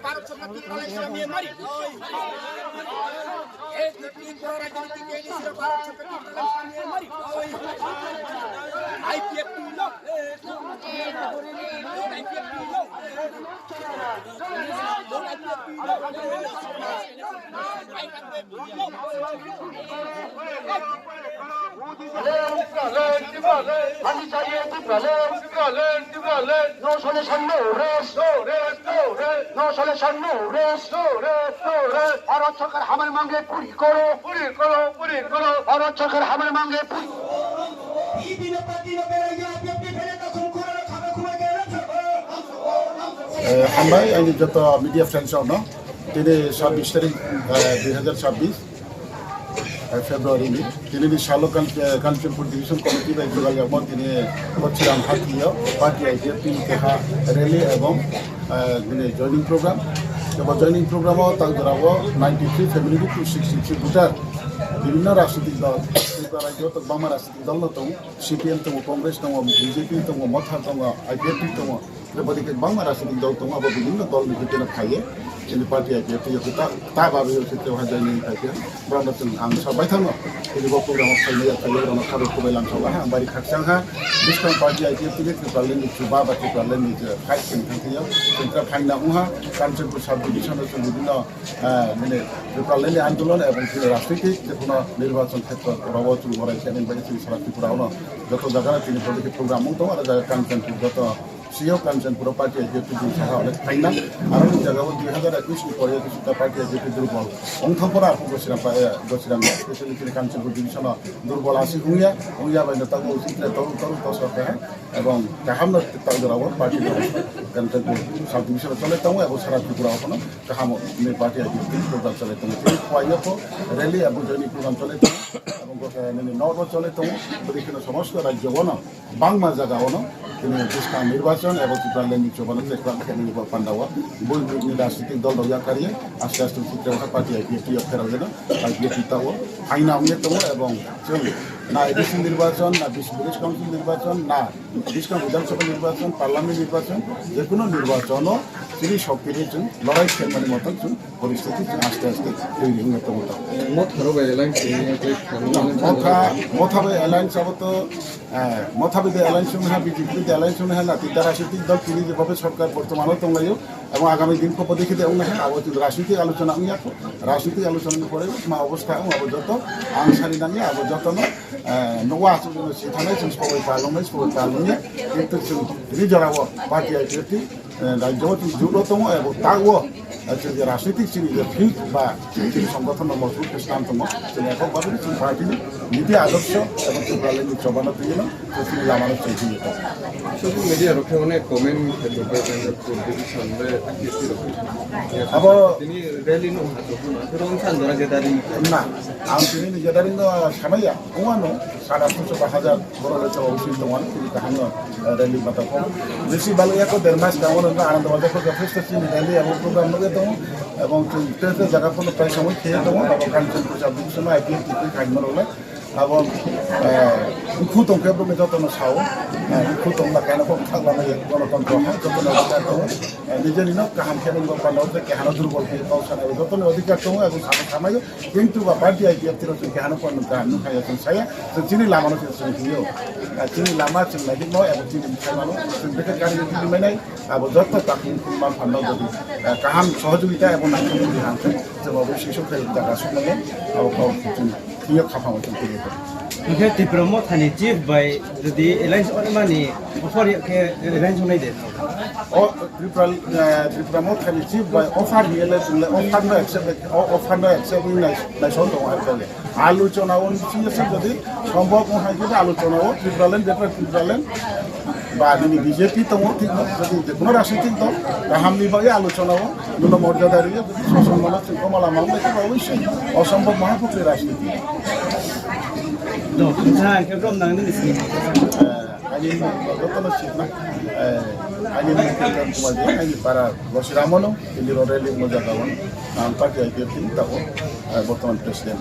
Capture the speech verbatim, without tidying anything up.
ভারত সরকার ত্রিপুরা রাজ্যে নিয়ে মারি। এই ত্রিপুরা রাজনীতি কে দিয়েছিল ভারত সরকার ত্রিপুরা রাজ্যে নিয়ে মারি। আইপিএফ তুই লো। আইপিএফ তুই লো। ভারত সরকার হামার মাঙ্গে পুরি করো, পুরি করো, পুরি করো। ভারত সরকার হামার মাঙ্গে Puri. Eh, hambai, ani joto media friends rokno. Tini sabbish tarik, eh, dui hazar sabbish, eh, February ni. Tini ni salo Kan-, eh, Kanchanpur Division Committee bai jugal yagmo tini Kochiram Hati yo party I P F T ni keha rally ebong, eh, tini joining program. Ebo joining program o tang jora o ninety three family two sixty three voter. Bibhinno rajnitik dol, Tripura rajyo to bangma rajnitik dol no tongo, C P M tongo, Congress tongo, B J P tongo, Motha tongo, I P F T tongo. Tei bodi khe bangma rajnitik dol tongo, abo bibhinno dol ni bithino phaiye, chini party I P F T ta, ta babi o se tei hajai ni phai khe, borokno chwng ang sabai thangno, chini bo program o phainai ya phaiya, borokno kharo kubai lamsao ha, ang bari khakchang ha, bwskang party I P F T ni Tipraland ni chuba ba Tipraland ni je fight chwng thang thangya, chwng tra phaina wng ha, Kanchanpur sub division o chwng bibhinno, eh, mane Tipraland ni andolon ebong chini rajnitik je kono nirbachon khetra rao chwng borai khe nang bai chini sara Tripura o no joto jaga no chini bodi khe program wng tongo, aro jaga Kanchanpur joto Sio Kanchanpur party I P F T dui saka onek phaina. Aro ni jaga o dui hazar ekwis ni pore khe sutta party I P F T durbol. Ongthok pora apu Gosiram pa, eh, Gosiram ya. Specially chini Kanchanpur division o durbol asi hungya. Hungya bai no tago usi tre toru toru toso khe. Ebong kaham no ta jora o party no Kanchanpur sub division o chole tongo ebong sara Tripura o kono kaham ni party I P F T program chole tongo. Tini khwai yo ko rally ebong joining program chole tongo. Ebong go, eh, nini no no chole tongo. Bodi kheno somosto rajyo o no. Bangma jaga o no, tini bwskang nirbachon eba Tipraland ni chobano cheklak khe nini bo panda o, bui bui ni rajnitik dol rok yakarwi aste aste Tiprasa party I P F T o pherok jeno, I P F T ta o, aina wngwi tongo, ebong chwng na A D C nirbachon, na bis-, village council nirbachon, na bwskang Bidhan Sabha nirbachon, parliament nirbachon, jekunu nirbachon o chini shokti ni chwng lorai khe mani moto chwng Poristhiti chwng aste aste twi ringwi tongo ta. Motha rok bai alliance twi ringwi twi thangwi Motha, Motha bai alliance abo to, eh, Motha bai alliance wngha, B J P bai alliance wngha, nati da rajnitik dol tini je bhabe sorkar bortomano tonglaio, ebong agami din ko bodikhe de wngha, abo twi rajnitik alochona wngya kho, rajnitik alochona ni pore ma obostha wng abo joto ang sari nangya, abo joto no, eh, nokwa asuk no si thanai chwng sogwi palongnai, sogwi palongya, kintu chwng tini jora o party I P F T, eh, rajyo o chwng judo tongo, ebo tago, eh, chwng je rajnitik chini je field ba chini songgothon no mojbut khe swnam tongo, chwng ekok babe chwng party ni niti adorsho ebo Tipraland ni chobano twi no chwng chini lama no chwng twi tongo. Social media rok khe onek comment khe tongo, Kanchanpur division le I P F T rok. Abo tini rally no ha tongo, pero ang san jora je dari. Na, ang tini ni je dari no samaya, ungano, sada puso ba hajar. Borok le chwng sini tongo, tini kaham no, eh, rally mata kok. Bisi balo eko der mas tamo no Anand Bazar ko jothesto chini rally abo program nugwi tongo. Ebong chwng te te jaga kono prai samui khe tongo, abo Kanchanpur sub division I P F T khe khaima rok le. Abo, eh, bukhu tong khe bokni joto no sao. Eh, bukhu tong la kaino kok thak lama ye, gonotontro ha, joto no adhikar tongo. Eh, nijeni no kaham khe nang bok pano, je kaham no durbol khe kok sana, joto no adhikar tongo, abo sama sama yo. Kintu ba party I P F T rok chwng kehano pon nukha, nukha ya chwng saya, chwng chini lama no chwng chwng hiyo. Ah, chini lama chwng nai himo, abo chini bwsai mano, chwng bwkha gari ni tini mainai, abo joto takhum khum ma phan no bodi. Ah, kaham sohojogita abo nai himo ni hangkhe, chwng abo sisok khe jaga sokmano, abo kok chwng hiyo khapang chwng tini ko. Hingkhe Tipra Mothani chief bai jodi alliance onmani offer ya khe alliance onai de. O Tripura, eh, Tripura Mothani chief bai offer hiyale chwngle offer no accept, o offer no accept wngwi nai, naisao tongo hai khe. Alochona o chini se jodi sombhob wng hai khe alochona o Tipraland, Greater Tipraland ba nini B J P tongo thik no, jodi jekono rajnitik dol kaham ni bagwi alochona o nuno morjada riyo, jodi soson mano chwng koma lama wng khe ba wi se osombhob maha phokri rajniti. Do, tha khe brom nang nini sini. Eh, Ani jotono sikna, eh, ani mung Kaitor Kumar Deo, ani para Gosiramono, Indiro Rally mo jaga wano, ang party I P F T ni tako, eh, bortoman president.